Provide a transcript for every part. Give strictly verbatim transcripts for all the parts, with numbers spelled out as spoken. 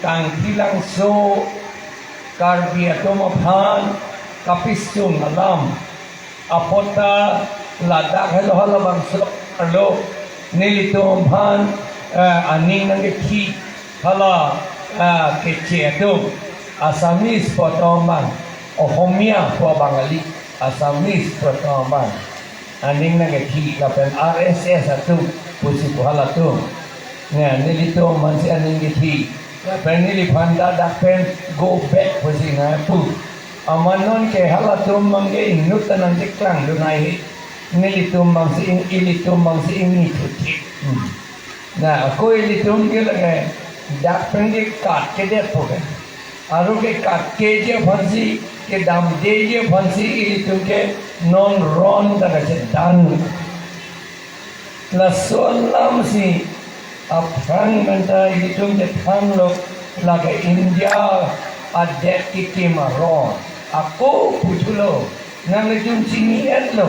Kangthilangso Karbi atum aphan kapisung alam apot ta ladak helo halabangso arlo nelitum aphan, eh, aning nangkethi hala, eh, keche atum Assamese pu atum abang, Ohomia pu Bangali, Assamese pu atum abang aning nangkethi lapen R S S atum pusi pu halatum. Nge nelitum aphansi aning kethi. Lapen neliphan ta dak pen go back pusi nangpu. Amat non ke halatum abang ke inut ta nangcheklang dun ai he. Nelitum abangsi ing, ilitum abangsi ingni thuthik. Hmm. Na, ako ilitum ke lake dak pen ke kat kedet po ke. Aro ke kat keji aphansi, kedamdeji aphansi ilitum ke non ron ta kachedan. Laso alamsi aphrang pen ta ilitum kethanlo lake India adet kekim aron. Ako puthulo, nanglitum chini-etlo,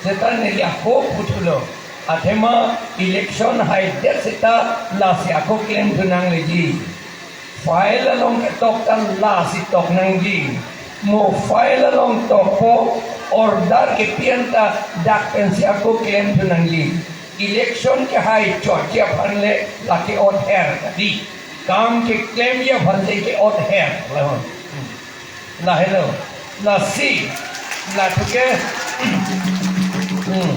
seta neli ako puthulo. Athema election haidet seta lasi ako klemthu nangleji. File along ketok ta lasi tok nangji. Mo file along tokpo, order kepi-an ta dak pensi ako klemthu nangji. Election kehai chotji aphan le lake ot her kali. Kam keklemji aphan le ke ot her. Lahelo. Lasi. Latum ke. Hmm.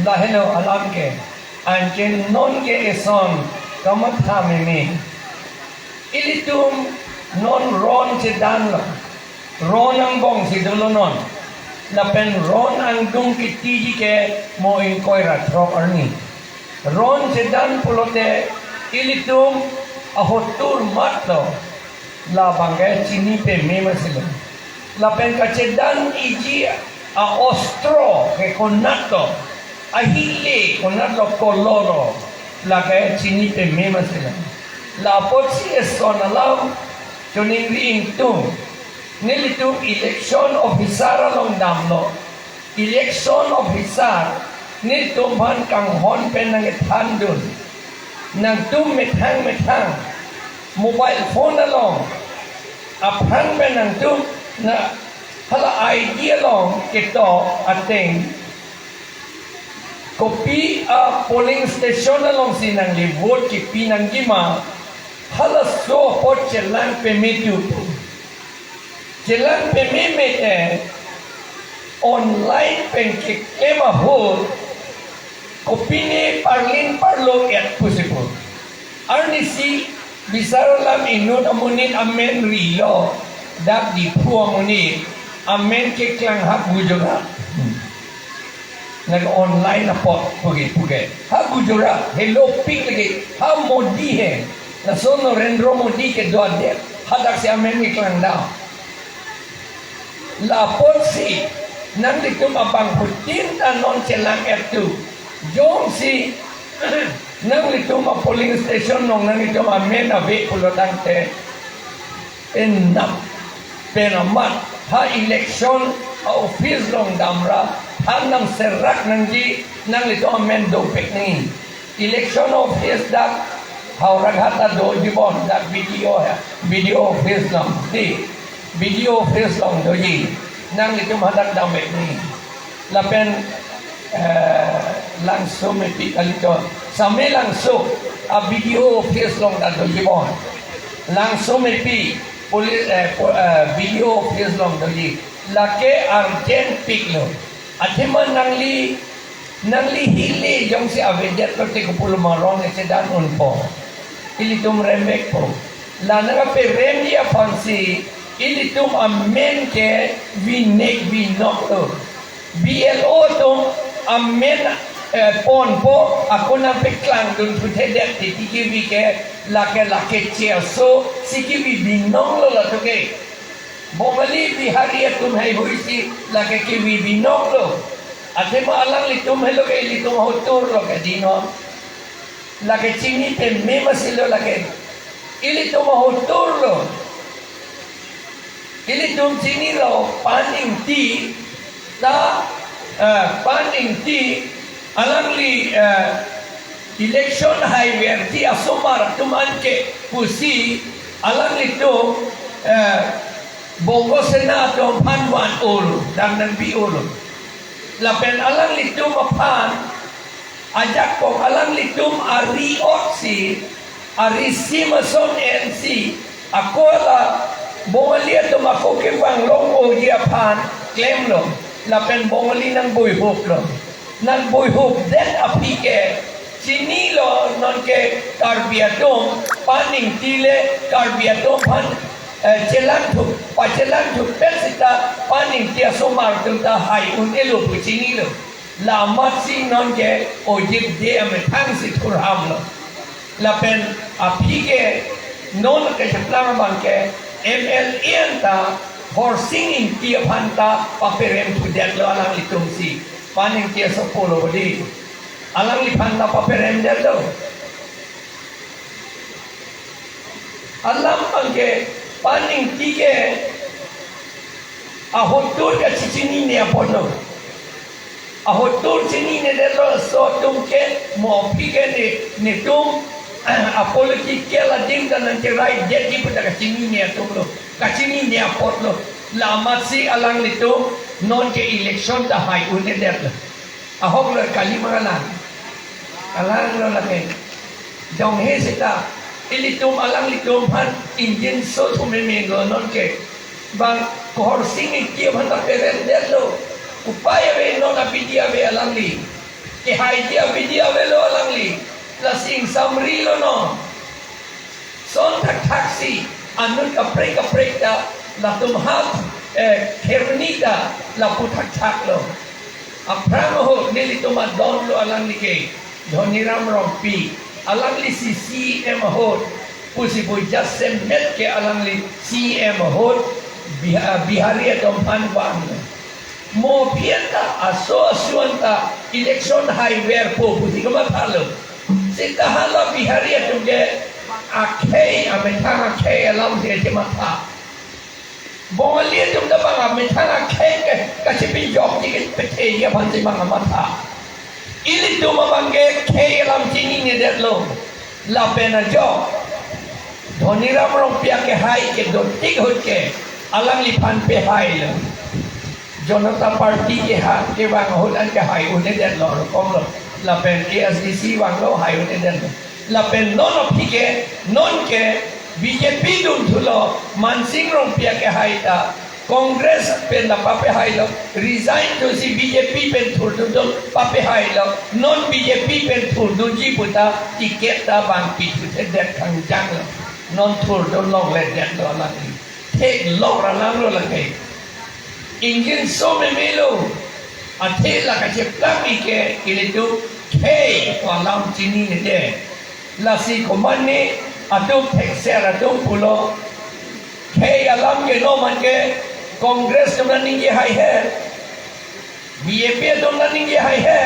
Lahelo alam ke. Anke non ke eson kamatha meme. Ilitum non ron chedanlo. Ron angbongsi dolo non. Lapen ron angdung kitiji ke mo ingkoi ra throk arni. Ron chedan pulote ilitum ahotur matlo. Labang ke chini peme masilo. Lapen kachedan iji a-ostro ke konatlo, ahile konatlo, kololo, lake chini peme masilo. La apotsi eson alam choningri ingtung. Nelitum election officer along damlo. Election officer nelitum aphan kanghon pen nangkethan dun. Nangtum methang methang mobile phone along aphrang pen nangtum na hala I D along ketok ateng kopi a polling station alongsi nangli vote kepi nangji ma, halaso apot chelang peme tu. Chelang peme mete online pen keklem ahut kopine parlin parlo et pusi pu. Arnisi bisar alam inut amonit amen rilo, dak Diphu amonit amen keklang ha Gujarat. Nang online apot puke puke. Ha Gujarat, helopik lagi, ha Modi he. Laso Narendra Modi kedo adet, hadaksi amen keklang dam. La apotsi nanglitum abangphutin ta non chelang et tu. Jongsi nanglitum a polling station along nanglitum amen ave pulo tangte, penap, penamat, ha election a office along damra, ha nangserak nangji, nanglitum amen dovek nangji. Election office dak Howraghat ta doji bon, dak B D O he, B D O office along, di, B D O office along doji, nanglitum hadak damvek nangji. Lapen, eh, Langso mepi kalito, Samelangso a B D O office along ta doji bon. Langso mepi police, eh, po-, eh, B D O office along doji. Lake urgent piklo. Athema nangli, nangli hile jongsi avedet lote kopuloma ron chedan unpo. Ilitum remvekpo. La nangkaperemji aphansi ilitum amen ke vinek vinoklo. B L O atum amen, eh, ponpo, ako nangpeklang dun thuthedet titi kevi ke, lake lake chirso si kevi binonglo latum ke. Bongali Bihari atum heihui si lake kevi binonglo. Athema alanglitum helo ke ilitum ahoturlo ke dinon. Lake chini peme masilo lake. Ilitum ahoturlo. Ilitum chinilo Pan Ingti ta, eh, Pan Ingti alangli, eh, Election haiverji asomar atum anke pusi alanglitum, eh, Bongo Sena atum aphan van-olo, dangdang bi-olo. Lapen alanglitum aphan ajakong alanglitum ari-otsi, ari sim ason ensi, ako la Bongali atum ako kevang long-oji aphan klemlo, lapen Bongali nangboihuplo. Nangboihupdet aphi ke chinilo, nonke Karbi atum paningti le Karbi atum aphan, eh, chelangthu, pachelangthu pen sita paningti asomar atum ta hai un-elo pu chinilo. La amatsi nonke Ojit Dey amethangsi thurhamlo. Lapen aphi ke non kacheplang abang ke M L A anta Horsing Ingti aphan ta paperemthudetlo alanglitumsi. Paningti asopo lo bodi. Alangliphan ta paperemdetlo. Alam abang ke paningti ke ahotur kachechinine apotlo. Ahotur chininedetlo, laso atum ke mo aphi ke ne, netum apolitical adim ta nangkeraidetji pu ta kachinine atumlo, kachinine apotlo. La amatsi alanglitum nonke election ta hai un-edetlo. Ahoklo kali ma kalang? Kalanglo lake. Jonghe seta ilitum alanglitum aphan ingjinso thu meme lo nonke. Bang Horsing Ingti aphan ta peremdetlo. Upai ave, non abidi ave alangli. Kehaiji abidi avelo alangli. Lasi ingsamrilo non. Son thakthaksi anut kaprek kaprek ta latum ha, eh, kherni ta lapu thakthaklo. Aphrang ahut nelitum adonlo alangli ke, Dhoniram Rongpi, alanglisi C E M ahut, pusi pu jasemet ke alangli C E M ahut, Biha-, Bihari atum aphan vanglo. Mo aphi anta, aso asu anta election haiverpo pusi kamathalo. Seta hala Bihari atum ke akhei, amethang akhei alamsi kachematha. Bongali atum ta bang amethang akhei ke kachepinjokji ke petheji aphansi bang kamatha. Ilitum abang ke khei alam chininedetlo. Lapen ajok Dhoniram Rongpi akehai kedotik ahut ke alangliphan pehailo. Janata Party ke ha, kevang ahut anke hai un-edetlo, rokomlo. Lapen A S D C vanglo, hai un-edetlo. Lapen non aphi ke, nonke B J P dunthulo, Mansing Rongpi akehai ta Congress pen ta papehailo, resign thusi B J P pen thurdundun papehailo, non B J P pen thurdunji pu ta ticket ta bang pithuthedet kangjanglo, non thurdun longledetlo alangli. Theklong ra langlo lake. Ingjinso memelo. Athe la kacheplang ike ilitum khei pu alam chinine de. Lasi komatne atum thekser atum pulo. Khei alam ke no man ke Congress atum ta ningje haihe. B J P atum ta ningje haihe.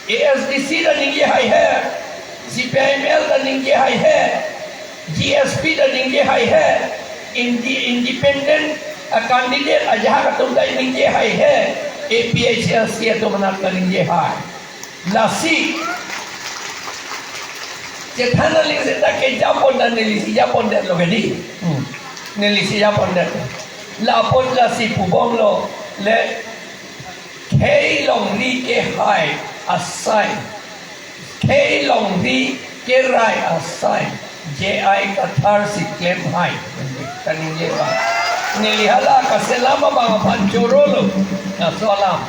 A S D C ta ningje haihe, C P I M L ta ningje haihe, G S P ta ningje haihe, indi-, independent, ah, candidate ajahak atum ta ningje haihe, A P H L C atum anat ta ningje hai. Lasi chethan aling seta kejapon ta nelisi japondetlo ke di. Hmm. Nelisi japondetlo. Lapot lasi pubomlo le Khei longri kehai asai, khei longri kerai asai, J I Kathar si klem hai. Kaningje ba. Neli hala kaselam abang aphan chorolo. Laso alam.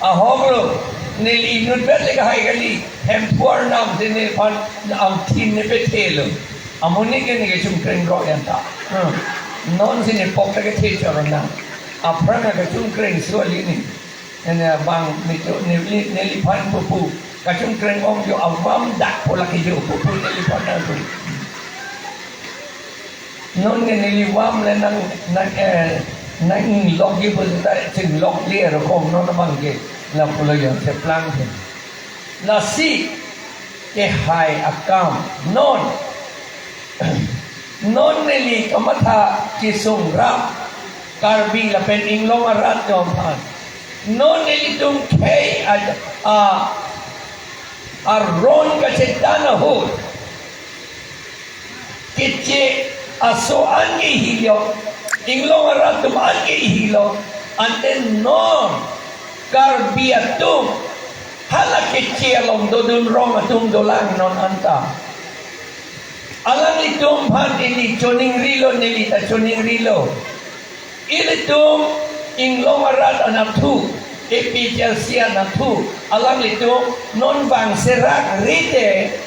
Ahoklo. Neli inutvet le kahai kali. Hemphu arnam si neliphan angthin ne pethelo. Amonit ke ne kechungkreng rok yanta. Hmm. Non si ne pok ta kethe chorona. Aphrang kechungkreng suali ni. Ene bang neli, neli, neliphan pupu. Kachungkreng ong jo avam dak pola ke jo pupu neliphan nangpu. Non ke neli vam le nang, nang, eh, nang inglokji pu ta chinglok le ro kong non abang ke. La pulo jo cheplang ke. Lasi kehai akam. Non. Non neli kamatha kesung rap Karbi lapen inglong arat atum aphan. Non nelitum khei a, a, Aron kachedan ahut, Keche aso an ke hilo, Inglong arat atum an ke hilo, ante non Karbi atum hala Keche along dodun rong atum dolang non anta. Alanglitum aphan ili choningrilo, neli ta choningrilo. Ilitum Inglong arat anatthu, A P H L C anatthu, alanglitum non bang serak rite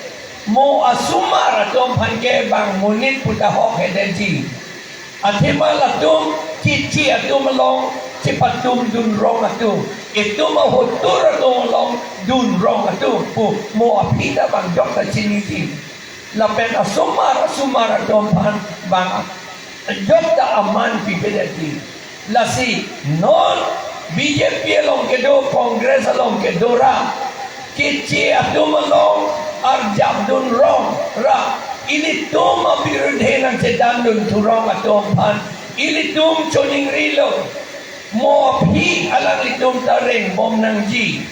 mo asomar atum aphan ke bang monit puta hok hedetji. Athema latum Keche atum along chepatum dun rong atum, itum ahotur atum along dun rong atum pu mo aphi ta bang jokta chiniji. Lapen asomar asomar atum aphan bang jokta aman pipedetji. Lasi non B J P along kedo, Congress along kedo ra, Keche atum along arjap dun rong ra, ilitum abirudhe nangchedan dun thu rong atum aphan ilitum choningrilo. Mo aphi alanglitum ta rengbom nangji.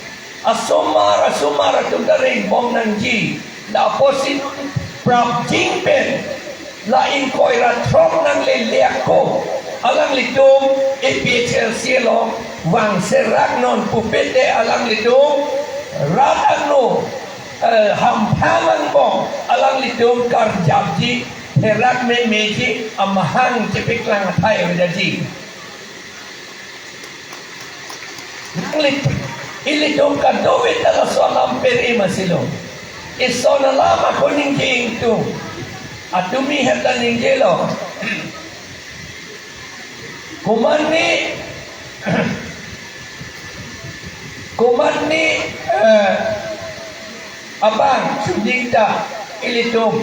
Asomar asomar atum ta rengbom nangji. La apotsi non prapjin pen, la ingkoi ra throk nanglele ako, alanglitum A P H L C along vang serak non pupete alanglitum rat angno, eh, hamphang angbong alanglitum karjapji, therak memeji, amahang chepeklang athai oidaji. Nanglit, ilitum kadokave ta laso alam pere masilo. Ison alam ako ningje ingtung. Atumi heta ningjelo. Komatne, komatne, eh, abang suding ta ilitum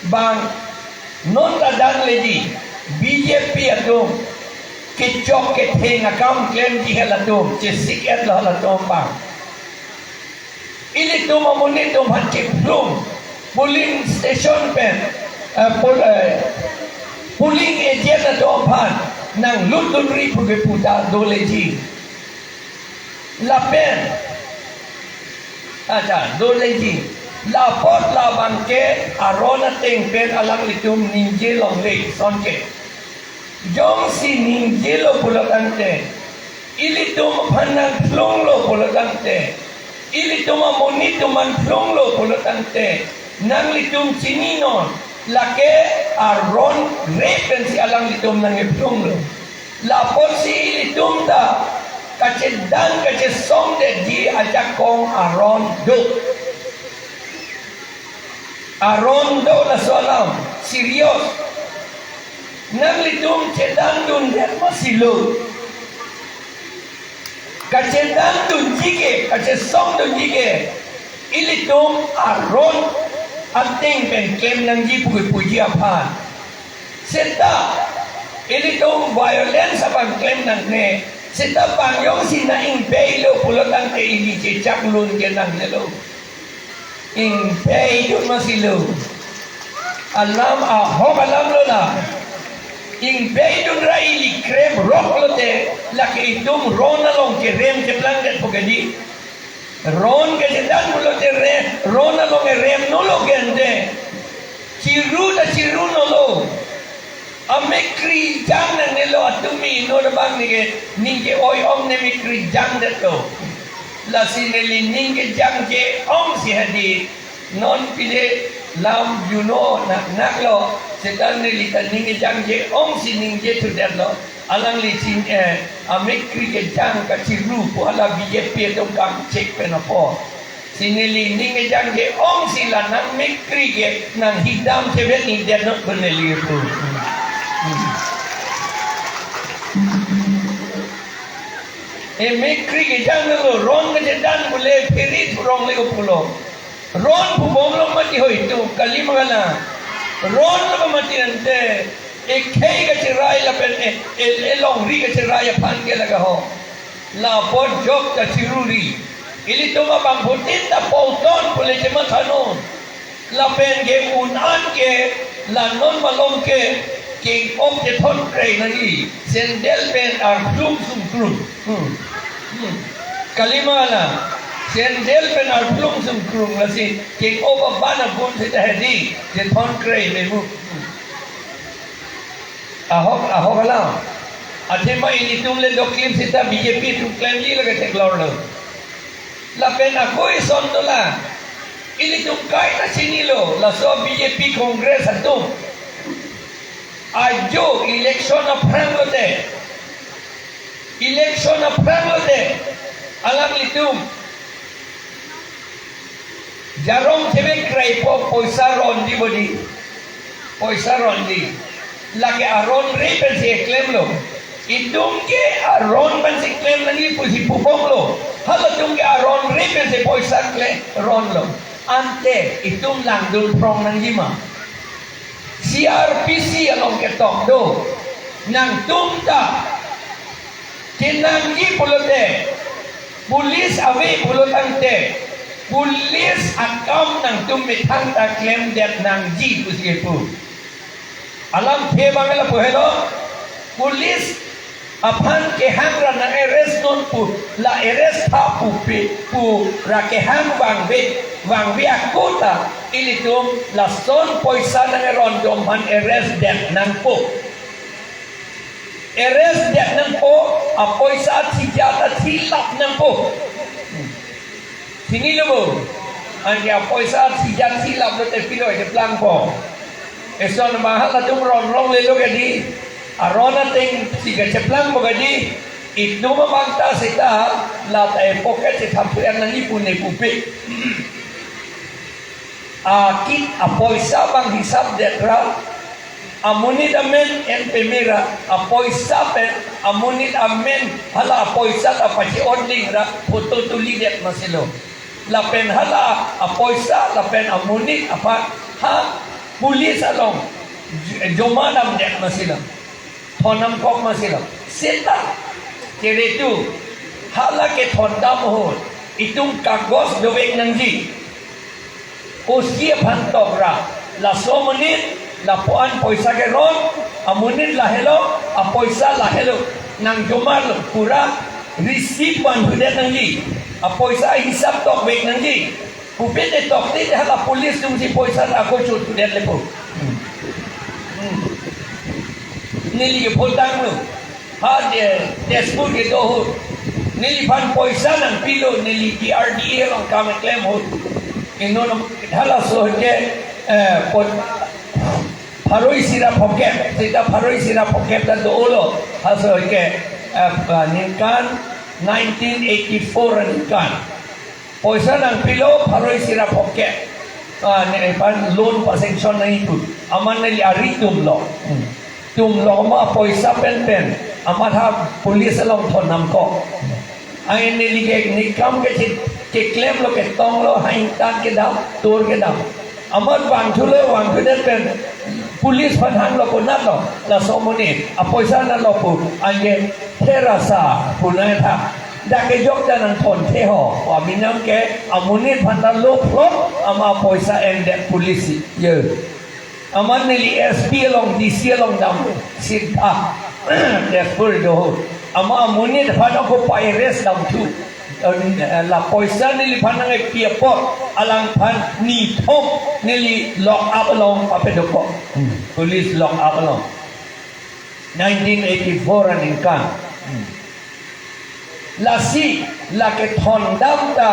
bang non ladak leji B J P atum kechok ketheng akam klemji halatum chesik-etlo halatum bang. Ilitum amonit atum aphan chephlung polling station pen, eh, pol-, eh, polling agent atum aphan nanglut dunri pu kepu ta doleji. Lapen, acha, doleji. La apot labang ke aron ateng pen alanglitum ningje longle, sonke. Jongsi ningjelo pulo tangte, ilitum aphan nangphlunglo pulo tangte, ilitum amonit atum aphan phlunglo pulo tangte, nanglitum chininon, lake aron re pensi alanglitum nangkephlunglo. La apotsi ilitum ta kachedan kachesongdetji ajakong aron do. Aron do laso alam serious. Nanglitum chedan dundet masilo. Kachedan dunji ke, kachesong dunji ke, ilitum aron ateng pen klem nangji pu kepuji aphan. Seta ilitum violence abang klem nangne. Seta bang jongsi nang-ingpeilo pulo tangte ili chechak lun ke nangnelo. Ingpei dun masilo. Alam ahok alam lo la. Ingpei dun ra ili krep rok lote, lake itum ron along kerem keplangdet po kedi. Ron kechedan pulote re, ron along erem nolo gente. Chiru ta chiru nolo. Amekkri jang nangnelo atumi non abang ningke, ningke oi ong ne mekkri jangdetlo. Lasi neli ningke jangje ongsi hadi non pine lam juno nak naklo. Seta neli ta ningke jangje ongsi ningje thudetlo. Alangli chin, eh, amekkri kejang kachiru pu hala B J P atum kangchek pen apot. Si neli ning kejangje ongsi la nang mekkri ke nang hidam chebet ni denot pu neli pu. Hmm. E mekkri kejang lo ron kejedan pule pherit rong le ko pulo. Ron pu bomlo mati hoi tu kali mangala. Ron lo mati ante. Ekhei kacherai lapen e, e, elongri kacherai aphan ke lake ho. La apot jok kachiruri. Ilitum abangphutin ta polton pule chemathanon. Lapen ke un an ke la non malom ke king ok kethon krei nangji. Sandal pen arklum sungklum. Hmm. Hmm. Kali mangala. Sandal pen arphlung sungkrung lasi keng-o ba ban agun seta hedi, je thon krei memu. Ahok, ahok alam. Athema ilitum le doklip seta B J P atum klemji lake theklorlo. Lapen ako ison dolang. Ilitum kaita chinilo, laso B J P Congress atum. Ajo election aphrang lote. Election aphrang lote. Alanglitum jarong chebek kraipo, poisa ronji bodi. Poisa ronji. Lake aronre pensi klemlo. Itum ke aron pensi klem nangji pusi pubomlo. Halatum ke aronre pensi poisa klemronlo. Ante itum langdun phrong nangji ma? C R P C along ketok do. Nangtum ta kenangji pulote, police ave pulo tangte, police akam nangtum methang ta klemdet nangji pusi kepu. Alamthe abang lapu helo, police aphan kehang ra nang-arrest non pu, la arrest tha pupe, pura kehang vangve, vangve ako ta ilitum lason poisa nangrondom aphan arrest det nangpo. Arrest det nangpo, apoisa thijat ta thilap nangpo. Chinilo bo, anke apoisa thijat thilap lote pilo cheplangpo. Eson abang halatum ron longlelo kedi, aron ateng si kacheplangpo kedi, itum abang ta seta, la ta e pocket chethap thuyan nangji pu ne pupe. Akit apoisa abang hisap det ra, amonit amen en peme ra, apoisa pen, amonit amen hala apoisa ta pache-ot ling ra, photo tulidet masilo. Lapen hala apoisa, lapen amonit aphan, ha police along, j-, joma damdet masilo. Thon damkok masilo. Seta, kere tu, hala kethon dam ahut, itum kagos dovek nangji. O C aphan tok ra, laso amonit, lapu-an poisa keron, amonit lahelo, apoisa lahelo, nangjomarlo pura receipt van hudet nangji, apoisa hisap tokvek nangji. Pupe te tokte hala police atumsi poisa ako chot hudet lepo. Hmm. Hmm. Neli ke photang lo. Ha de, Tezpur kedo ahut. Neliphan poisa nangpilo, neli D R D A along kam keklem ahut. Inut halaso ke, eh, pot, pharo isi ra phokep, seta pharo isi ra phokep ta dolo. Halaso ke, eh, ningkan nineteen eighty-four aningkan. Poisa nangpilo pharo isi ra phokep. Ah, neliphan loan pa-sanction nangji pu. Amat neli ari tumlo. Hmm. Tumlo ma poisa pen pen. Amat ha police along thon damkok. Ai neli ke ne kam ke chit, keklemlo, ketonglo, ha ingtan kedam, tur kedam. Amat vangthulo, vangthudet pen police aphan hanglo konatlo, laso amonit apoisa nanglo pu, anke therasa pu nangtha. Dak kejok ta nangthonthe ho, aminang ke amonit aphan ta lophlok, ama apoisa endet police. Ye. Amat neli S P along, D C along dam, seta Tezpur do ahut. Ama amonit aphan ako pa-arrest damthu. Eh, la poisa neliphan nangkepi apot, alangphan nithom neli lock up along papedopo. Hmm. Police lock up along. Nineteen eighty-four aningkan. Hmm. Lasi, la kethon dam ta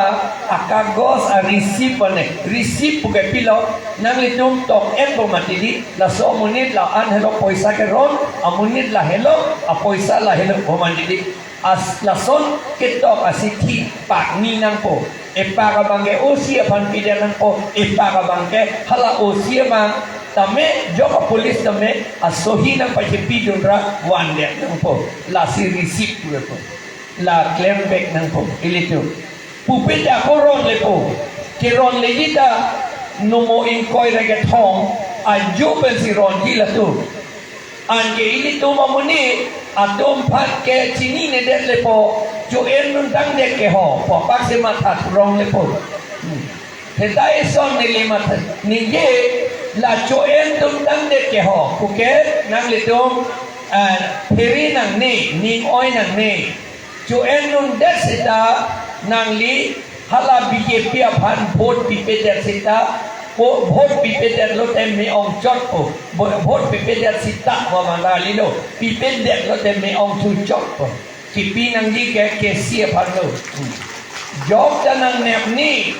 akagos a-receipt ane. Receipt puke pilo, nanglitum tok-etpo mati di, laso amonit la-an helo poisa keron, amonit lahelo, apoisa lahelo pu mati di. As lason ketok asithi pakni nangpo. Epak abang ke O C aphan pidet nangpo. Epak abang ke hala O C abang tame, jok a-police tame asohi nangpachepidun ra vandet nangpo. Lasi receipt purepo. La klem vek nangpo. Ilitum. Pupe ta ako ron lepo. Keron leji ta nomo ingkoi ra kethom ajo pensi ronji latum. Anke ilitum amonit atum aphan ke chininedet lepo, cho-en duntangdet ke ho, pu apak si matha thurong lepo. Hmm. Seta ison neli matha ningje, la cho-en duntangdet ke ho, puke nanglitum, ah, phiri nangne, ning oi nangne. Cho-en dundet seta nangli Hala B J P aphan vote pipedet seta, vo-, vote pipedet lote me-ong chotpo. Vo-, vote pipedet seta, vo manda lilo. Pipedet lote me-ong thu chotpo. Kipi nangji ke K C aphan lo. Jok ta nangnep ni.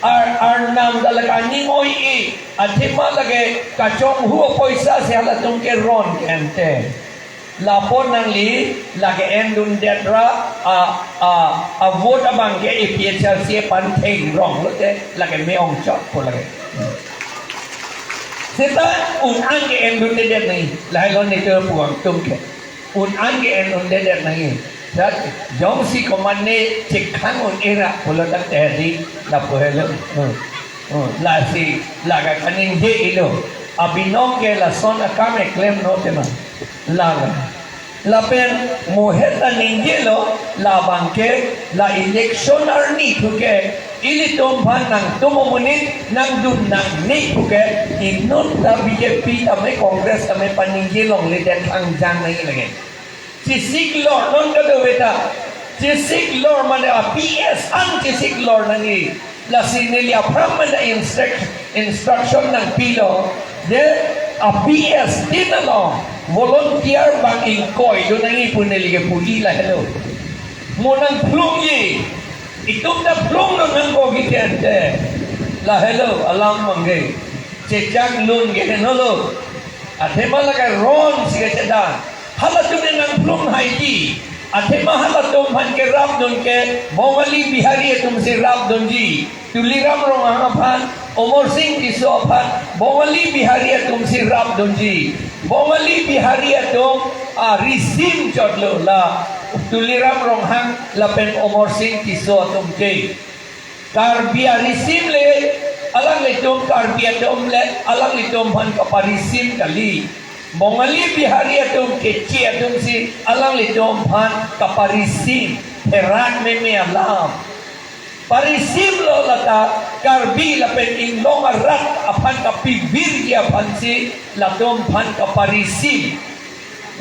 Ar, arnam ta lake aning oi-e. Athema lake kachonghu apoisa si halatum ke ron ke ante. Lapu nangli lake endundet ra a, a, a vote abang ke A P H L C aphan theng rong lote lake me-ong chotpo lake. Seta un-an ke endundet nangji, lahelo netum pu-ang atum ke. Un-an ke endundet nangji. Seta jongsi komatne chekhang un-e ra pulo tangte di lapu helo. Hmm. Hmm. Lasi lake kaningje-ilo. Abinong ke lason akam eklem no tema. Lake. Lapen mo heta ningjelo, labang ke la election arni thu ke ilitum aphan nangtum amonit nangdun nangne thu ke inut ta B J P tame Congress tame paningje longledet thangjang nangji lake. Chesik lor non kadokave ta. Chesik lor mane a P S an chesik lor nangji. Lasi neli aphrang mane instruct-, instruction nangpilo. Je a P S tin along volunteer bang ingkoi do nangji pu neli ke pudi lahelo. Mo nangphlungji. Itum ta phlung non nangkok ite ante. Lahelo alam mangge. Chechak lun ke henolo. Athema lake ron si kacheda. Halatum ne nangphlung haiji. Athema halatum aphan kerapdun ke Bongali Bihari atum si rapdunji. Tuliram Ronghang aphan, Amarsing Tisso aphan, Bongali Bihari atum si rapdunji. Bongali Bihari atum arisim chotlo la. Tuliram Ronghang lapen Amarsing Tisso atum ke. Karbi arisim le, alanglitum Karbi atum le, alanglitum aphan kaparisim kali. Bongali Bihari atum Keche atum si, alanglitum aphan kaparisim, pherak meme alam. Parisimlo lata, Karbi lapen inglong arat aphan kapivirji aphan si, latum aphan kaparisim.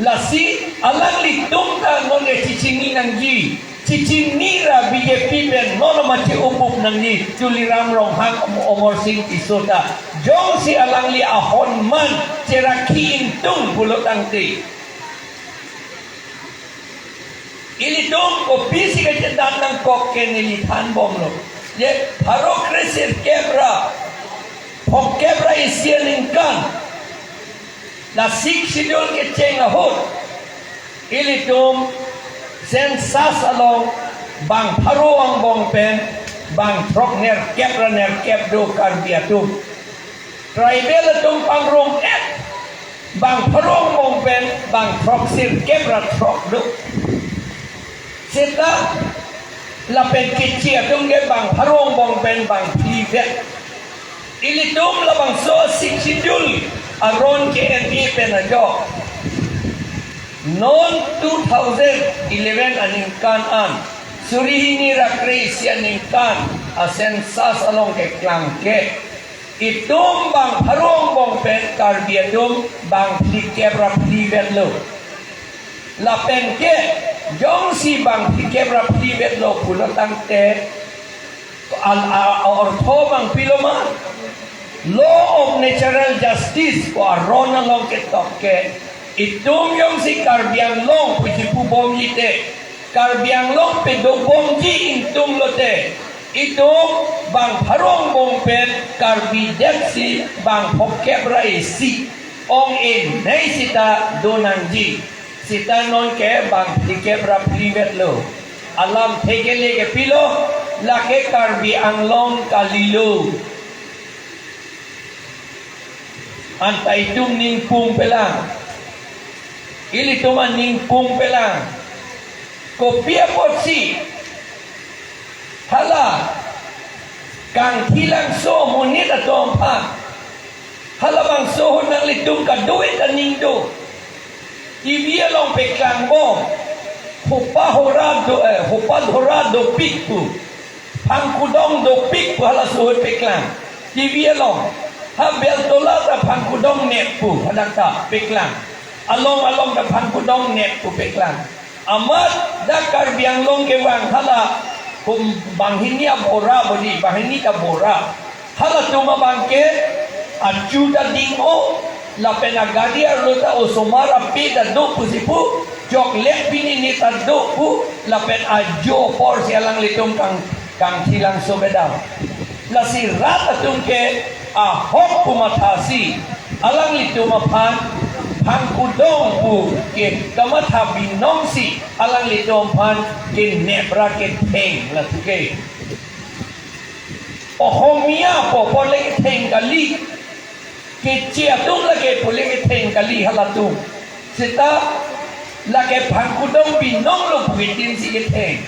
Lasi alanglitum ta non ke chechini nangji. Chechini ra B J P pen non ma che-upup nangji. Tuliram Ronghang, Amarsing Tisso ta. Jongsi alangli ahormu cherakhi ingtung pulo tangte. Ilitum kopisi kachedan nangkok ke neli thanbomlo. Je pharo kre sirkep ra phongkep ra isi aningkan. La Sixth Schedule kecheng ahut, ilitum census along bang pharo angbong pen bang throk nerkep ra nerkep do Karbi atum. Tribal atum pangrum-et bang pharo angbong pen bang throk sirkep ra throk do. Seta lapen Keche atum ke bang pharo angbong pen bang phlivet. Ilitum labangso Sixth Schedule aron ke N P A pen ajok. Non two thousand eleven aningkan an, suri hini ra kre isi aningkan a census along keklang ke, itum bang pharo angbong pen Karbi atum bang phlikep ra phlivetlo. Lapen ke jongsi bang phlikep ra phlivetlo pulo tangte, al-, a-, a-, ortho bang pilo ma? Law of natural justice pu aron along ketok ke, itum jongsi Karbi Anglong puji pubomji te, Karbi Anglong pedobomji ingtung lote, itum bang pharo angbong pen Karbi det si bang phongkep ra isi ong-e nei seta do nangji. Seta non ke bang phlikep ra phlivetlo. Alamthe kele ke pilo, lake Karbi Anglong kalilo. Anta itum ningpung pelang. Ilitum aningpung pelang. Kopi apotsi hala Kangthilangso amonit atum aphan, halabangso ahut nanglitum kadokave ta aning do. T V along peklangbom. Hopa hora do, eh, hopa hora dopik pu, phangkudong dopik pu halaso ahut peklang. T V along. Ha Beltola ta phangkudong net pu hadak ta peklang. Along along ta phangkudong net pu peklang. Amat dak Karbi Anglong kevang hala Banghini abora bodi, banghini ta bora. Halatum abang ke achu ta ding-o, lapen agari arlo ta osomar ape ta do pusi pu, chocolate pini ni ta do pu, lapen ajo apor si alanglitum kang, kangthilangso kedam. Lasi rat atum ke ahok pu mathasi, alanglitum aphan phangkudong pu ke kamatha binong si, alanglitum aphan kenep ra ketheng latum ke. Ohomia pu pu le ketheng kali. Keche atum lake pu le ketheng kali halatum. Seta lake phangkudong binong lo pu ketin si ketheng.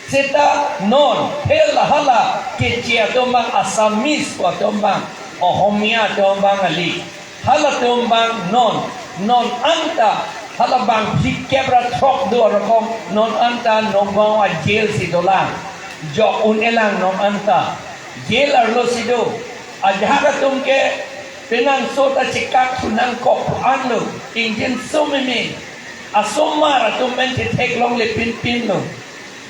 Seta non, phel hala, keche atum abang Assamese pu atum abang, Ohomia atum abang kali. Halatum abang non, non anta, hala bang phlikep ra throk do arokom, non anta Nagaon a-jail si dolang. Jok un-elang non anta. Jail arlo si do. Ajahak atum ke penang so ta chekak thu nangkok pu anlo. Ingjinso meme. Asomar atum pen chetheklongle pinpin lo.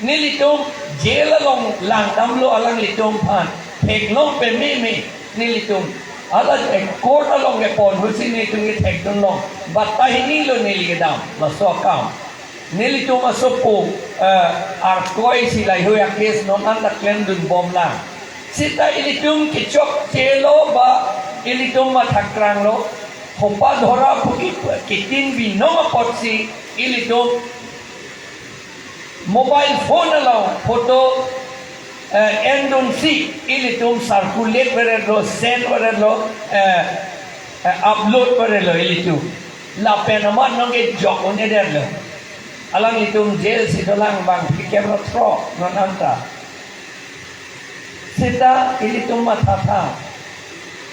Nelitum jail along langdamlo alanglitum aphan. Theklong pememe nelitum. Hala, eh, court along kepon husi nelitum kethekdun long. Bat tahini lo neli kedam. Laso akam. Nelitum asopo, eh, arkoi si laheihui a-case non anta klemdun bomlang. Seta ilitum kechokche lo ba ilitum mathakrang lo. Hopa dhora pu ki, kitin binong apotsi ilitum mobile phone along photo, eh, endunsi ilitum circulate veretlo, send veretlo, eh, eh, upload veretlo ilitum. Lapen amat nonke jok un-edetlo. Alanglitum jail si dolang bang phlikep ra throk non anta. Seta ilitum mathatha.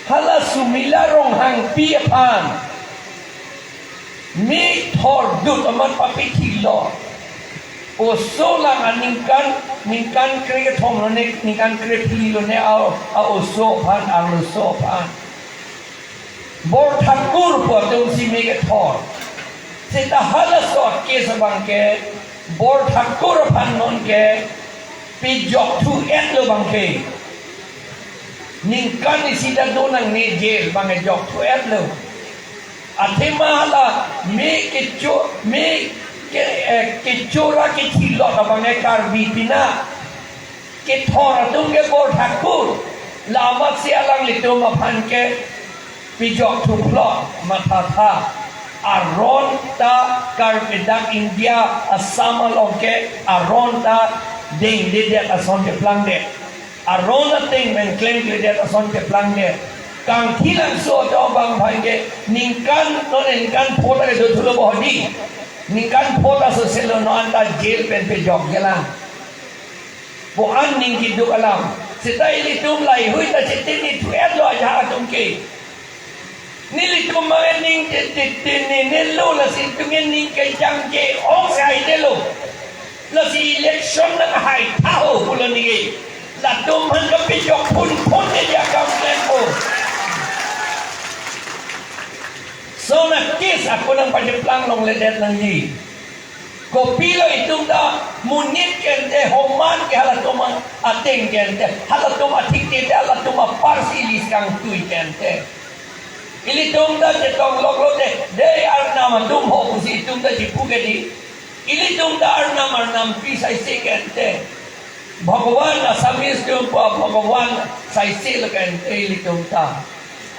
Hala Sumila Ronghangpi aphan. Mi thordut amat papithilo. Oso lang aningkan, ningkan kre kethom lo ne, ningkan kre phli lo ne a, a oso aphan, arloso aphan. Borthakur pu atum si mi kethor. Seta halaso a-case abang ke, Borthakur aphan nonke, pejok thu-et lo abang ke. Ningkan isi ta do nangne jail abang ke jok thu-et lo. Athema hala me kecho, me ke, eh, kechora kethilot abang ke Karbi pina. Kethor atum ke Borthakur. La amatsi alanglitum aphan ke pejok thuplot mathatha. Aron ta Karbi dak India Assam along ke aron ta dengdedet ason keplangdet. Aron ateng pen klemkledet ason keplangdet. Kangthilangso atum abang aphan ke ningkan non ningkan pho ta kedo thulo bo hedi. Ningkan pho ta soselo non anta jail pen pejokjelang. Bo an ning keduk alam. Seta ilitum laheihui ta chetini thu-et lo ajahak atum ke. Nelitum abang ning te, te, te, ne, ne lo lasi ilitum ke ning kejangje ong si haidetlo. Lasi election nanghai tha ho pulo neke. Latum aphan kapejok phunphun ne dia kam klempo. Lason a-case ako nangpacheplang longledet nangji. Kopilo itum ta monit ke ante, homan ke halatum ateng ke ante, halatum athik ke ante, halatum apar si lis kangtui ke ante. Ilitum ta chetong loklo te, dei arnam atum ho pusi itum ta chipu ke di. Ilitum ta arnam arnampi saisi ke ante. Bhagwan Assamese atum pu Bhagwan saisi lo ke ante ilitum ta.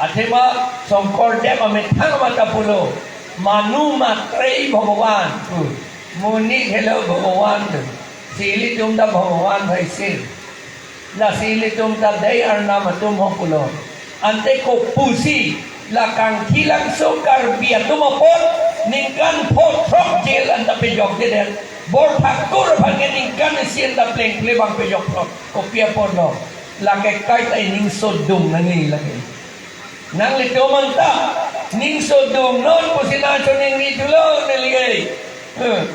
Athema Shonkordev amethang amat ta pulo, Manu matre Bhagwan pu. Monit helo Bhagwan pu. Si ilitum ta Bhagwan saisi. Lasi ilitum ta dei arnam atum ho pulo. Ante kopusi la Kangthilangso Karbi atum apot ningkan pho throk jail anta pejokjedet. Borthakur aphan ke ningkan isi anta plengple abang pejok throk. Kopi apotlo? Lake kaita ining sodung nangji lake. Nanglitum anta ning sodung non pusi nangchoningri thulo neli ke. Hmm.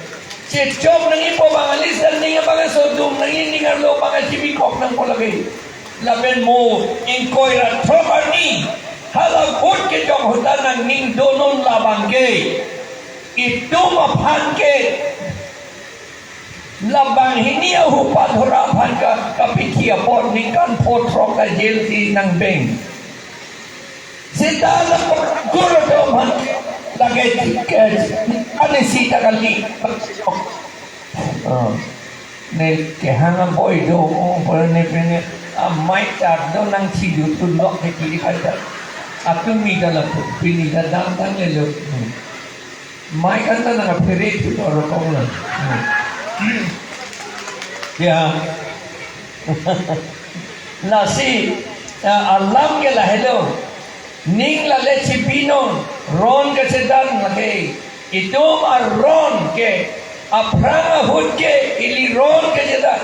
Chechok nangjipo abang alis dan ning abang sodung nangji, ning arlo abang chibikok nangpo lake. Lapen mo ingkoi ra throk arni hala vote kejok ahut ta nangning do non labang ke. Itum aphan ke Labang hini ahupat hura aphan ka, kapithi apot ningkan pho throk ta jail si nangbeng. Seta la gur do man lage tiket ane sita kali. Oh. Ne kehang aboi do, oh, pura ne pene, ah, mic charge do nangchidu tu lok ke kiri kata. Atumi dala tu, pini da dang dang le lo. Hmm. Mic kan ta nang aphere tu do rokong lo. Hmm. Ya. Lasi, ah, alam ke lahelo. Ning lale chipinon, ron kachedan lake. Itum aron ke, aphrang ahut ke, ili ron kachedan.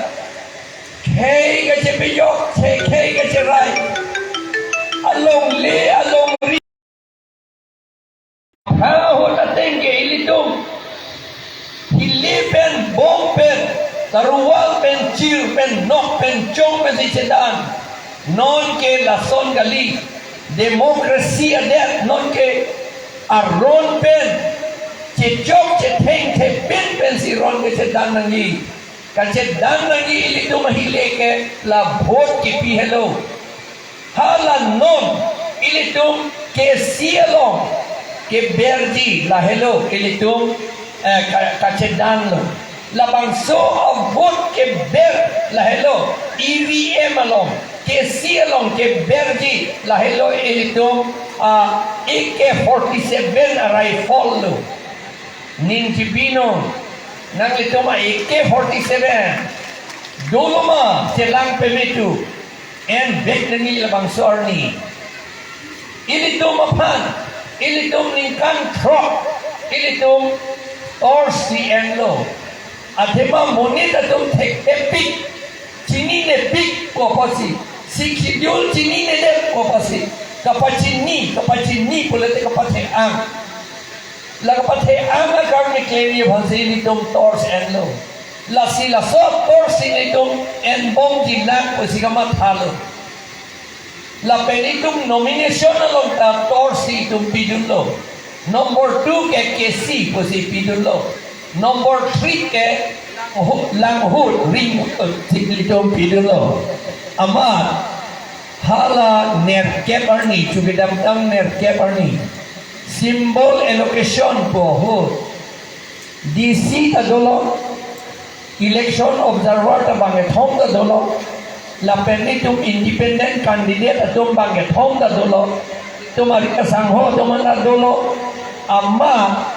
Khei kachepejok, khei, khei kacherai. Alongle, alongri. Aphrang ahut ateng ke ilitum hili pen, bom pen, taruwal pen, chir pen, nok pen, chong pen si chedan. Non ke lason kali, democracy adet, non ke aron pen, chechok chetheng thepin pen si ron ke chedan nangji. Kachedan nangji ilitum ahile ke la vote kipi helo. Hala non ilitum K C along keberji lahelo ilitum, eh, ka-, kachedan lo. Labangso avote keber lahelo E V M along, K C along keberji lahelo ilitum, ah, A K forty-seven a rifle lo. Ning chipinon, nanglitum a A K forty-seven dolo ma chelang pemetu. En bek nangji labangso arni. Ilitum aphan, ilitum ningkan throk, ilitum torch si enlo. Athema monit atum thekthe pik, chininepik pu apotsi, Sixth Schedule chininedet pu apotsi, kapachini, kapachini pulote kapathe-ang. La kapathe-ang akarni klemji aphansi ilitum torch enlo. Lasi laso torch si ilitum enbomji nang pusi kamathalo. Lapen itum nomination along ta torch si itum pidunlo. Number two ke K C pusi pidunlo. Number three ke hu-, Langhut, Ringhut si itum pidunlo. Amat hala nerkep arni, chu kedamtang nerkep arni, symbol allocation pu ahut D C ta dolo, election observer ta bangkethom ta dolo, lapen itum independent candidate atum bangkethom ta dolo, itum ari kasangho atum ta dolo, amat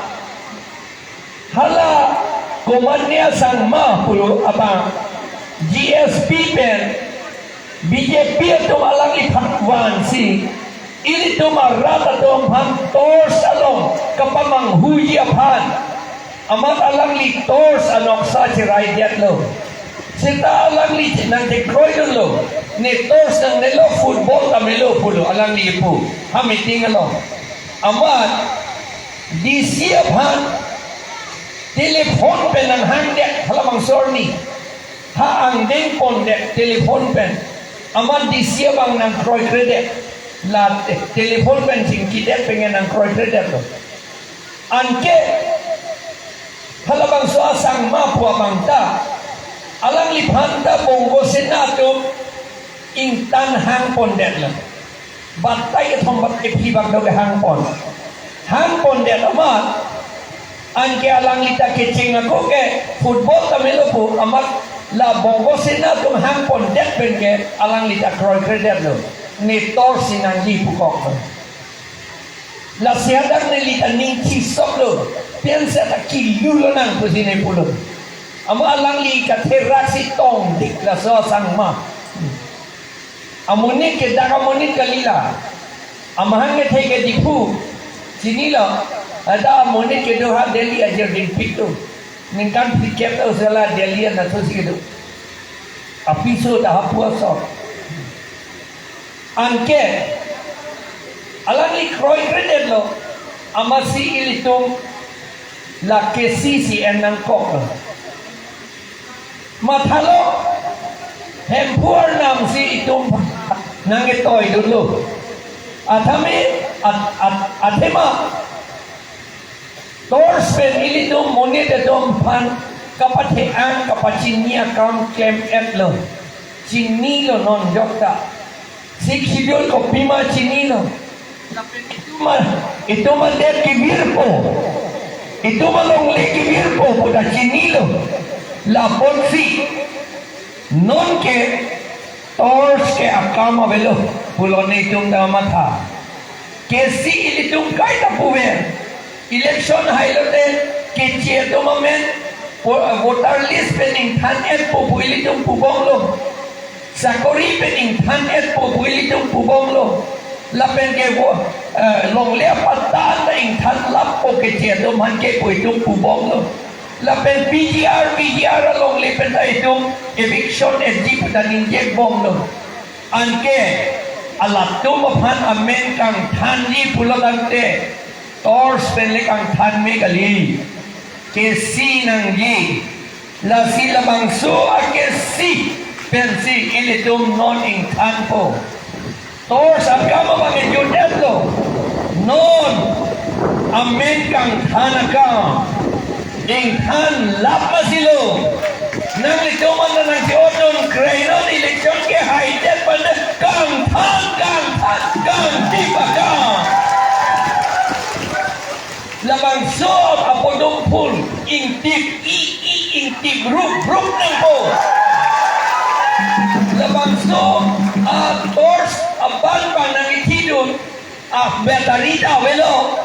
hala Komatne Sangma pulo abang G S P pen B J P atum alangliphan vansi, ilitum arat atum aphan torch along kapamanghuji aphan, amat alangli torch anoksa cheraidetlo. Seta alangli nangchekroidunlo. Ne torch nangnelo, football ta melo pulo alangli pu ha meeting along. Amat D C aphan telephone pen nanghangdet, halabangso arni. Ha angdeng pondet telephone pen. Amat D C abang nangkroikredet. La te-, telephone pen chingkidet pen nangkroikredetlo. Anke halabangso a Sangma pu abang ta, alangliphan ta Bongo Sena atum ingtan hang pondetlo. Batai kethom batai phli bak do kehang pon. Hang pondet amat, anke alangli ta kecheng ako ke football ta melo pu amat la Bongo Sena atum hang pondet pen ke alangli ta kroikredetlo. Ne torch si nangji pukoklo. Lasi hadak neli ta ning chisoklo. Pensi ta kilu lonang pusi ne pulo. Amat alangli katherak si tongdik laso a Sangma. Amonit ke dak amonit kali la. Amahang kethe ke Diphu. Chinilo. Ada amonit kedo ha Delhi ajir dingpik tu. Ningkan phlikep ta usala Delhi anatthu si kedo. Apiso ta hapu asok. Anke alangli kroikredetlo, amatsi ilitum la K C si en nangkoklo. Mathalo, Hemphu arnam si itum nangketoidunlo. Athame, at-, at-, athema, torch pen ilitum monit atum aphan Kapathe-ang kapachini akam klem-etlo. Chinilo non jokta. Sixth Schedule kopima chinilo. Itum ma, itum ma det kevirpo. Itum ma longle kevirpo puta chinilo. Lapusi nonke torch ke akam avelo pulo netum ta matha. Kesi ilitum kaita puver. Election hailote keche atum amen vo-, voter list pen ingthan-etpo pu ilitum pubomlo. Sakori pen ingthan-etpo pu ilitum pubomlo. Lapen ke vo-, eh, longle apatta ta ingthan lappo keche atum aphan ke pu itum pubomlo. Lapen P G R, P G R alongle pen ta itum eviction-etji puta ningjekbomlo. Anke alatum aphan amen kangthanji pulo tangte torch pen le kangthan me kali. Kesi nangji. Lasi labangso akesi pensi ilitum non ingthanpo. Torch akam abang ejut-etlo. Non amen kangthan akam ingthan lap masilo. Nanglitum anta nangsi-otdun krei non election ke haidet pada kangthan, kangthan, kangtip akam. Labangso apodum phul ingtip i, i, ingtip rup, rup nangpo. Labangso a-torch abang bang nangithidun a-battery ta avelo.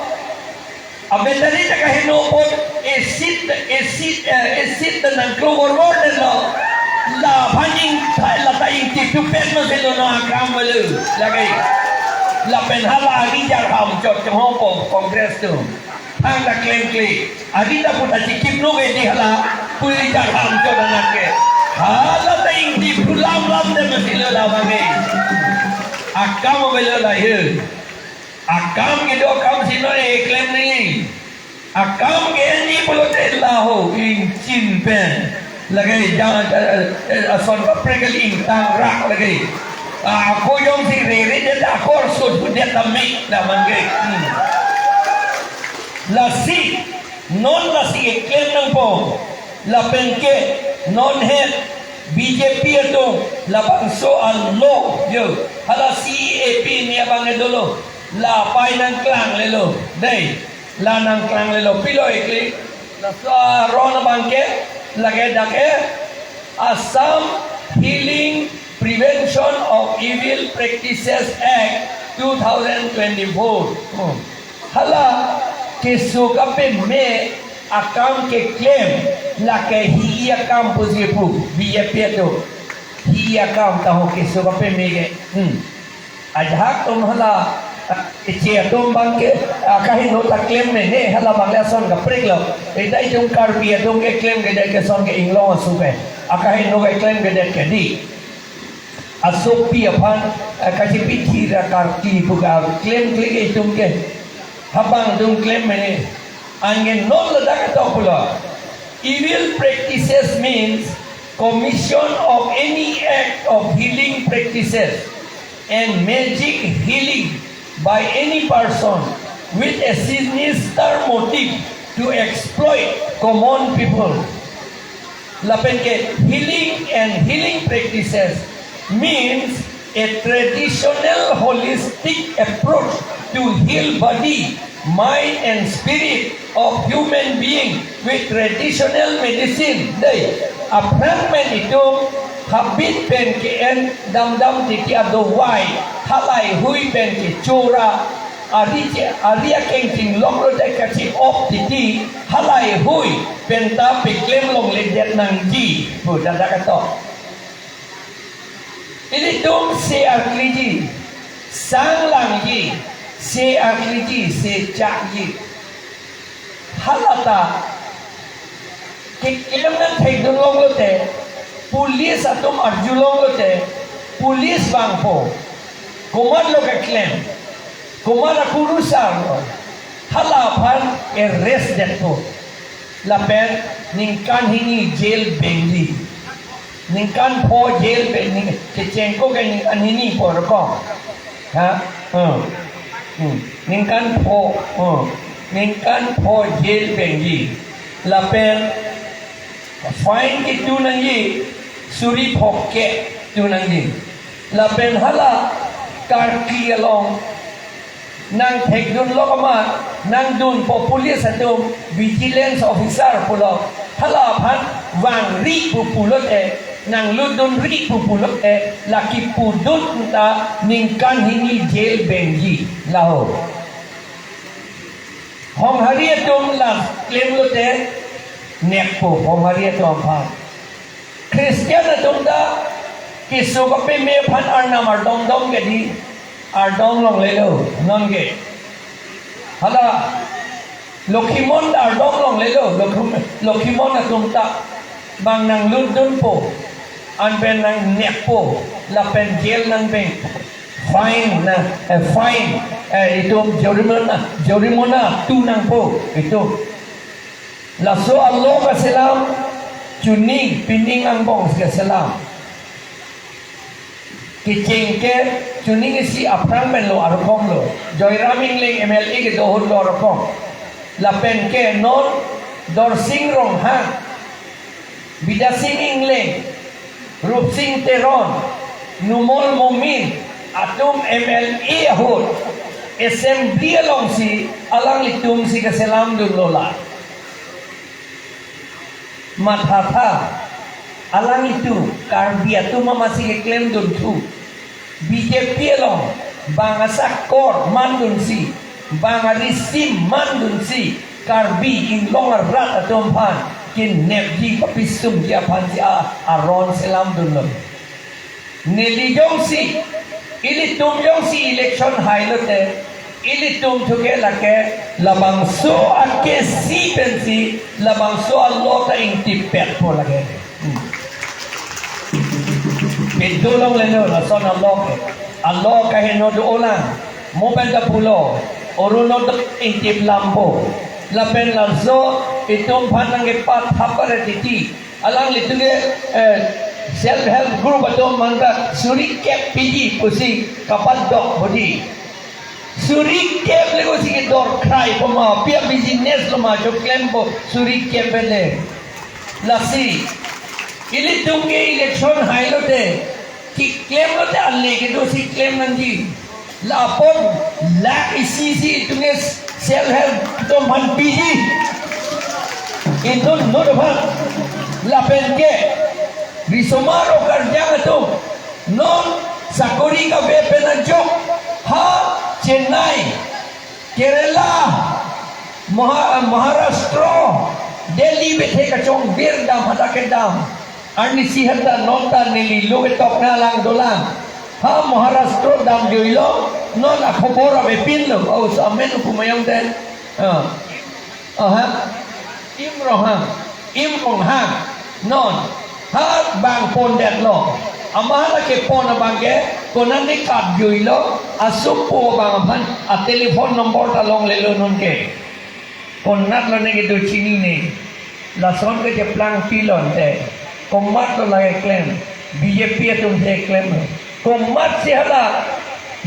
A-battery ta kaheno apot acid, acid, eh, acid ta nangklo vorvor detlo. Laphan ing, lata ingtip thupet masilo non akam avelo. Lake. Lapen hala ari jarham chot kehongpo Congress atum. Thangta klemkle. Ari ta puta chikip nung edi hala. Pui jarham chot anake. Hala ta ingtip thu lam lam det masilo labang ke. Akam avelo lahei. Akam kedo akam si non eklem nangji. Akam ke-enji pulote laho ingchin pen. Lake jang, eh, eh, ason kaprek kali ingtang rak lake. Ah, ako jongsi rere det ako arsut pu det ta me labang ke. Hmm. Lasi, non lasi eklem nangpo. Lapen ke, non het, B J P atum, labangso alo, yo. Hala C A P ni abang ke dolo. La pai nangklanglelo. Dei, la nangklanglelo. Pilo ekli. Laso aron abang ke, lake dak ke, Assam Healing Prevention of Evil Practices Act two thousand twenty-four. Hmm. Hala keso kapeme akam keklem lake hi-i akam pusi pu B J P atum. Hi-i akam taho keso kapeme ke. Hmm. Ajahak atum hala, ah, keche atum abang ke, ah, kaheno ta klem mene, hala abang le ason kaprek lo. Eta itum Karbi atum keklem kedet ke ason ke inglong asu ke. Ah, kaheno keklem kedet ke dei. Asopi aphan, ah, kachipi thira karki pu ka klemkle ke itum ke. Habang atum klem mene. Anke non ladak ketok pulo. Evil practices means commission of any act of healing practices and magic healing by any person with a sinister motive to exploit common people. Lapen ke healing and healing practices means a traditional holistic approach to heal body, mind and spirit of human being with traditional medicine. Dei, aphrang pen itum habit pen ke-en damdam titi adovai, halaihui pen kechora, ari che, ari akeng chinglok lote kachi-op titi, halaihui pen ta peklem longledet nangji pu ladak ketok. Ilitum se arkliji, sang langji, se arkliji, se chakji. Hala ta keklem nangthekdun longlote, police atum arjulong lote, police vangpo. Komatlo keklem, komat akurusar lo. Hala aphan arrest detpo. Lapen ningkan hini jail bengji. Ningkan pho jail beng, ning, kechengko ke ningkan hini pu rokok. Ha? Hmm. Hmm. Ningkan pho, hmm. Ningkan pho jail bengji. Lapen Fine ketu nangji, suri phongo ketu nangji. Lapen hala Karkli along nangthekdun lo kama, nangdunpo police atum, vigilance officer pulo. Hala aphan vangri pu pulote, nanglutdunri pu pulote, la kipudun ta ningkan hini jail benji laho. Honghari atum la klemlote neppo Honghari atum aphan. Christian atum ta keso kapeme aphan arnam ardom dom ke di, ardom longlelo nonke. Hala Lokhimon ta ardom longlelo, Lokhim-, Lokhimon atum ta bang nanglutdunpo, anpen nangneppo, lapen jail nangbeng. Fine na, eh, fine, eh, itum jorimona, jorimona tu nangpo, itum. Laso a-law kaselam, chuning, pining angbong kaselam. Kecheng ke, chuning isi aphrang menlo, arokom lo. Joyram Engleng M L A kedo ahut lo arokom. Lapen ke non Dorsing Ronghang, Bidya Sing Engleng, Rupsing Teron, Numal Momin atum M L A ahut assembly alongsi alanglitumsi kaselamdunlo la. Mathatha, alanglitum Karbi atum amatsi keklemdunthu. B J P along bang asakor mandunsi, bang arisim mandunsi, Karbi inglong arat atum aphan kenepji papisumji aphansi a-, aron selamdunlo. Neli jongsi, ilitum jongsi election hailote, ilitum thuke lake labangso akesi pensi, labangso a-law ta ingtippetpo lake. Hmm. Pintu longlelo, lason a-law ke. A-law kaheno dolang. Mo pen ta pulo, Orunodoi ingtip lampo. Lapen laso itum aphan nangkepathap paret titi. Alanglitum ke, eh, self help group atum mangta suri kep piji pusi kapadok bodi. Suri kep le kosi kedor krai poma, pi a-business lo ma choklempo suri kep le. Lasi, ilitum ke election hailote, keklemlote ale kedosi klem nangji. Lapon lakh isi isi itum ke self help atum aphan piji. Itum non aphan lapen ke risomar o karjang atum non sakori kave pen ajok ha Chennai, Kerala, Maha-, Maharashtra, Delhi bethe kachongvir dam hadak kedam. Arnisi hata non ta neli lo ketok na lang dolang. Ha Maharashtra damjuilo, non akhobor avepinlo, o samen upumayong te. Ah. Aha. Im Ronghang, Im Ronghang, non, ha bang pondetlo. Amat hala kepon abang ke, konane kapjuilo, asopo abang aphan, a-telephone number ta longlelo nonke. Konatlo ne kedo chinine. Lason kecheplang pilon te. Komatlo lake klem. B J P atum te klem. Komatsi hala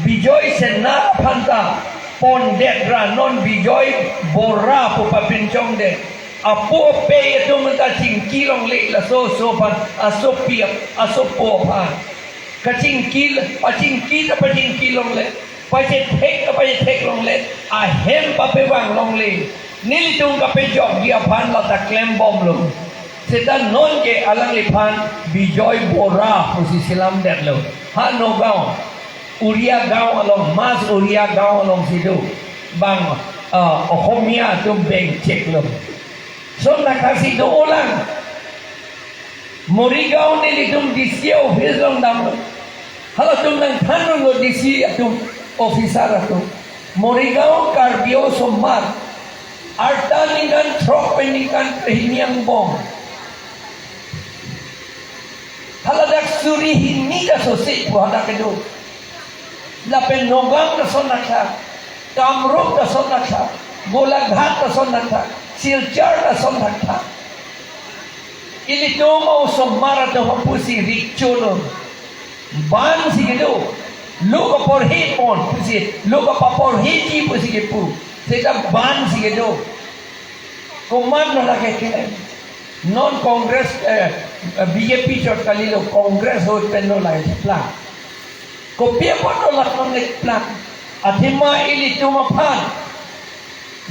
Bijoy Sena aphan ta pondet ra non Bijoy Bora pu papinchongdet. Apo apei atum ta chingki longle laso aso aphan, asopi ap-, asopo aphan. Kachingki, pachingki ta pachingki longle, pachethek ta pachethek longle, ahem papevang longle. Nelitum kapejokji aphan lata klembomlo. Seta nonke alangliphan Bijoy Bora pusi selamdetlo. Ha Nagaon, Uriya Gaon along, Mas Uriya Gaon alongsi do. Bang, ah, Ohomia atum bengcheklo. Lason thakthaksi dolang. Morigaon nelitum D C office along damlo. Halatum nangthanlo D C atum, officer atum. Morigaon Karbi osomar arta ningkan throk pen ningkan hini angbong. Haladak suri hini ta sose pu hadak kedo. Lapen Nagaon ta lason thaktha, Kamrup ta lason thaktha, Golaghat ta lason thaktha, Silchar ta lason thaktha. Ilitum osomar atum pusi rikcholo. Ban si kedo. Lo kaporhepon pusi, lo kapaporheji pusi kepu. Seta ban si kedo. Komatlo lake klem. Non Congress, eh, eh, B J P chot kalilo, Congress ahut pen lo la-ik plang. Kopi apot lo la-ik plang? Athema ilitum aphan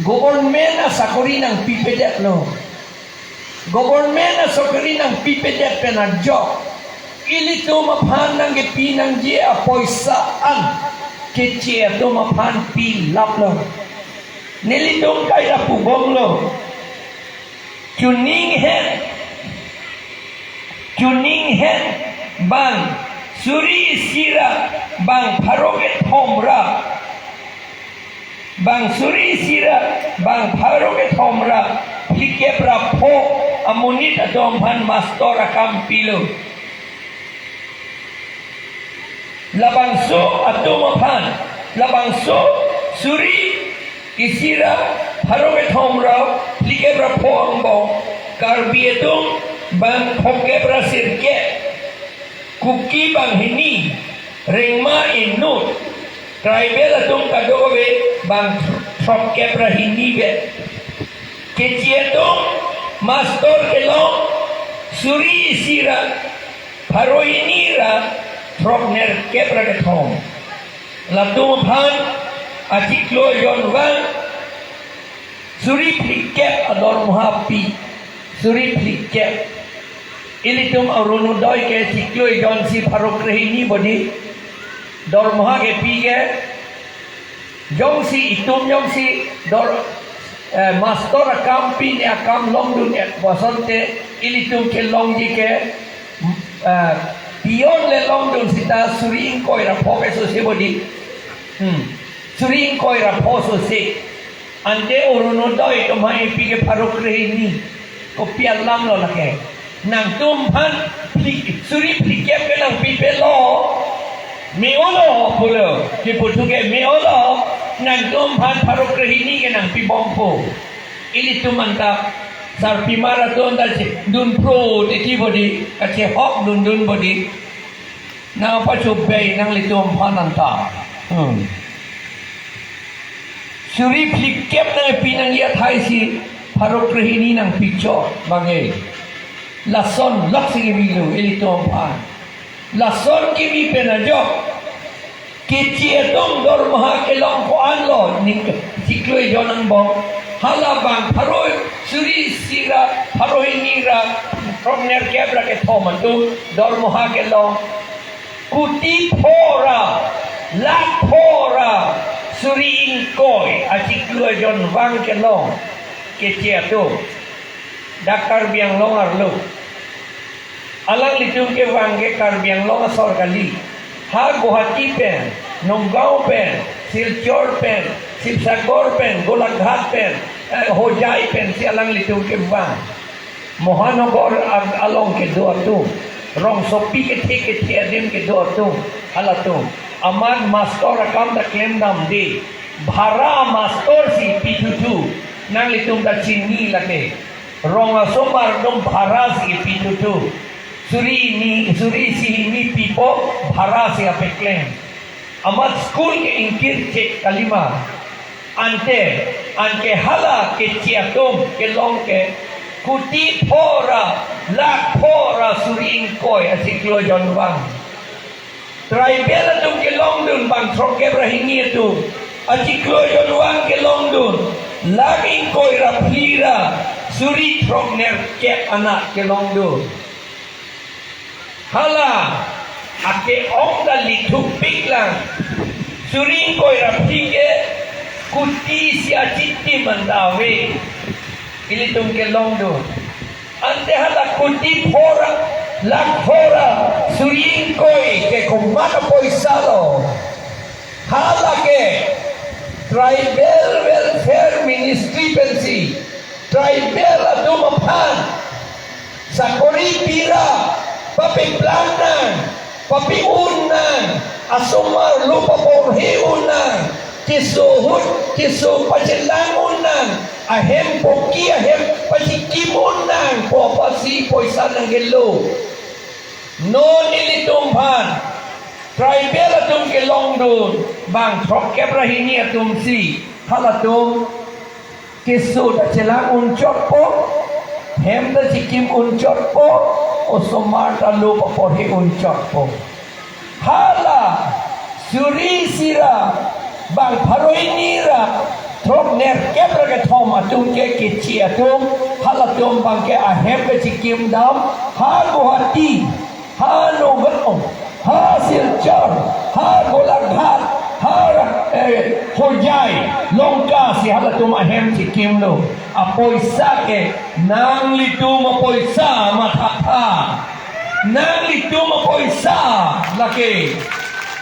government asakori nangpipedetlo. Government asakori nangpipedet pen ajok ilitum aphan nangkepi nangji apoisa an keche atum aphan pilaplo. Nelitum kaira pubomlo. Chuning hen, chuning hen bang suri isi ra bang pharo kethom ra, bang suri isi ra bang pharo kethom ra phlikep ra pho amonit atum aphan mastor akam pilo. Labangso atum aphan, labangso suri isi ra pharo kethom ra phlikep ra pho angbong Karbi atum bang phongkep ra sirkep, Kuki bang hini, Rengma inut, tribal atum kadokave bang throkkep ra hini vet. Keche atum mastor kelong suri isi ra pharo hini ra throknerkep ra kethom. Latum aphan achiklo jonvang suri phlikep adormoha pi, suri phlikep. Ilitum Orunodoi ke chiklo jonsi pharo krehini bodi dormoha kepi ke, jongsi itum jongsi dor, eh, mastor akam pine akam longdun-et pu asonte ilitum kelongji ke, eh, peon le longdun sita suri ingkoi ra pho ke sose bodi. Hmm. Suri ingkoi ra pho sose. Ante Orunodoi atum aphan epi ke pharo krehini. Kopi alam lo lake? Nangtum aphan phli-, suri phlikep ke nangpipelo. Me-olo pulo. Kipu thu ke me-olo. Nangtum aphan pharo krehini ke nangpibompo. Ilitum anta sarpimar atum ta che dunpro titi bodi, kachehok dundun bodi. Nangpachobei nanglitum aphan anta. Hmm. Suri phlikep nangpi nangji athai si pharo krehini nangpichot bang e. Lason lok si kevilo ilitum aphan. Lason kevi pen ajok keche atum dormoha kelong ko-an lo, ning chiklo jon angbong. Hala bang pharo suri isi ra pharo hini ra throknerkep ra kethom atum dormoha kelong kuti pho ra, lakh pho ra suri ingkoi achiklo jonvang kelong keche atum. Dak Karbi Anglong arlo. Alanglitum kevang ke Karbi Anglong asor kali. Ha Guwahati pen, Nagaon pen, Silchar pen, Sivasagar pen, Golaghat pen, eh, Hojai pensi alanglitum kevang. Mahanagar a-, along kedo atum, rongsopi kethe kethe adim kedo atum, halatum. Amat mastor akam ta klemdamde. Bhara mastor si pithutu. Nanglitum ta chini lake. Rong asomar atum bhara si pithutu. Suri ni, suri isi hini pipo bhara si apeklem. Amat school ke ingkir chek kalima. Ante, anke hala keche atum kelong ke kuti pho ra, lakh pho ra suri ingkoi achiklo jonvang. Tribal atum kelongdun bang throkkep ra hini atum achiklo jonvang kelongdun, lakh ingkoi ra phli ra suri throknerkep anat kelongdun. Hala ake-ong ta lithukpiklang, suri ingkoi ra phli ke kuti isi achitim anta ave. Ilitum kelongdun. Ante hala kuti pho ra, lakh pho ra suri ingkoi ke komat apoisa lo? Hala ke Tribal Welfare Ministry pensi tribal atum aphan sakori pi ra, papiplang nang, papi-un nang, asomar lo paporhi un nang, keso ahut, keso pachelang un nang, ahem poki ahem pachikim un nang pu apotsi poisa nangkelo. Non ilitum aphan tribal atum kelongdun bang throkkep ra hini atumsi halatum keso ta chelang un chotpo. Hem ta chikim unchotpo, osomar ta lo paporhe unchotpo. Hala suri isi ra bang pharo hini ra throknerkep ra kethom atum ke kechi atum, halatum bang ke ahem ke chikim dam, ha Guwahati, ha Nagaon, ha Silchar, ha Golaghat, ha, eh, Hojai, Lanka si halatum ahem chikimlo. Apoisa ke nanglitum apoisa mathatha. Nanglitum apoisa lake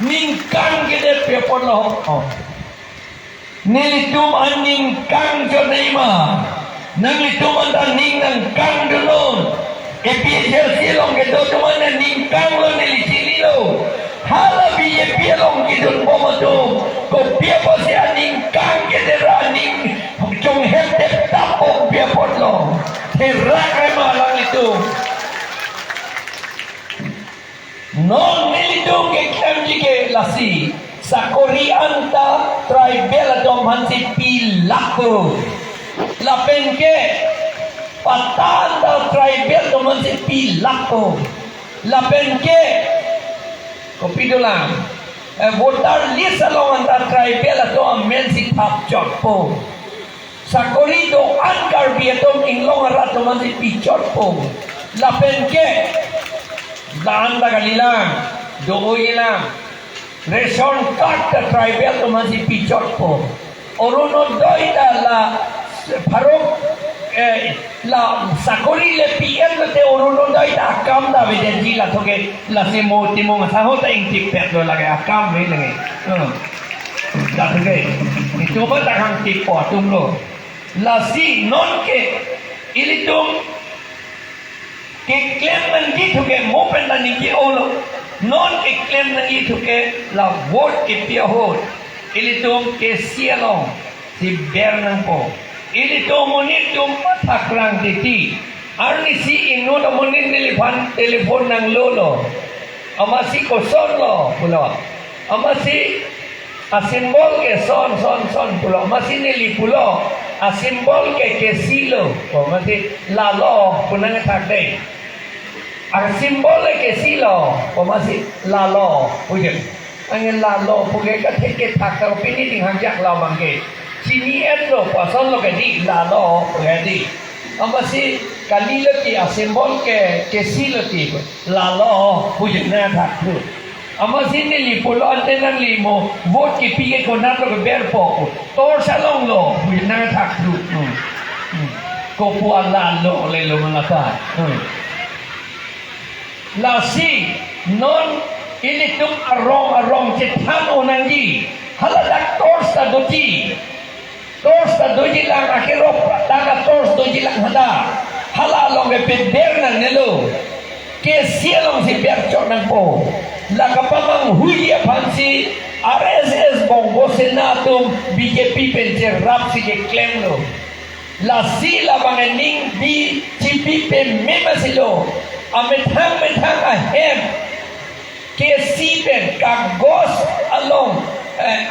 ningkang kedet pi apotlo. Oh. Nelitum aningkang chot nangji ma. Nanglitum anta ning nangkangdunnon. A P H L C along kedo atum anta ningkanglo, neli chinilo. Hala B J P along kedun bom atum, kopi apotsi aningkang kedet ra aning chonghet tep tap bom pi apotlo. Therak re ma alanglitum. Non nelitum keklemji ke lasi, sakori anta tribal atum aphansi pilakpo. Lapen ke patta anta tribal atum aphansi pilakpo. Lapen ke kopi dolang, eh, voter list along anta tribal atum amensi thapchotpo. Sakori do-an Karbi atum inglong arat atum aphansi pichotpo. Lapen ke, la-an ta kalilang, do-oilang. Ration card ta tribal atum aphansi pichotpo. Orunodoi ta la pharo, eh, la sakori le P M lote Orunodoi ta akam ta avedetji, la thoke lasi mo Timung asahok ta ingtip pet lo lake akam ni lake. Hmm. La thoke. Itum ta kangtippo atumlo. Lasi non ke ilitum keklem nangji thuke mo pen ta ningje-olo. Non keklem nangji thuke la vote kepi ahut ilitum kesi alongsi ber nangpo. Ilitum monit atum mathakrang titi. Arnisi inut amonit neliphan telephone nanglolo. Amatsi kosonlo pulo. Amatsi asymbol ke son, son, son pulo. Amatsi neli pulo, asymbol ke kesilo. Ko amatsi lalo pu nangthak dei. Asymbol ke kesilo. Ko amatsi lalo pu je. Anke lalo pu ke kathek kethak ta pini ding hangjak lo abang ke. Chini-etlo, kosonlo ke dei, lalo pu ke dei. Amatsi kalilo ti, asymbol ke kesilo ti. Lalo pu je nangthak thu. Amatsi neli pulo ante nangli mo vote kepi ke konatlo keberpo. Torch alonglo pu je nangthak thu. Hmm. Hmm. Kopu alalo lelo malata. Hmm. Lasi non ilitum arong arong chethan-o nangji. Hala dak torch ta doji. Torch ta dojilang, akhirok tangka torch dojilang hala. Hala along ke peber nangnelo. Kesi alongsi berchot nangpo. La kapamanghuiji aphansi R S S Bongo Sena atum B J P pen cherapsi keklemlo. Lasi labang ningbi chipi peme masilo. Amethang methang ahem kesi pen kagos along, eh,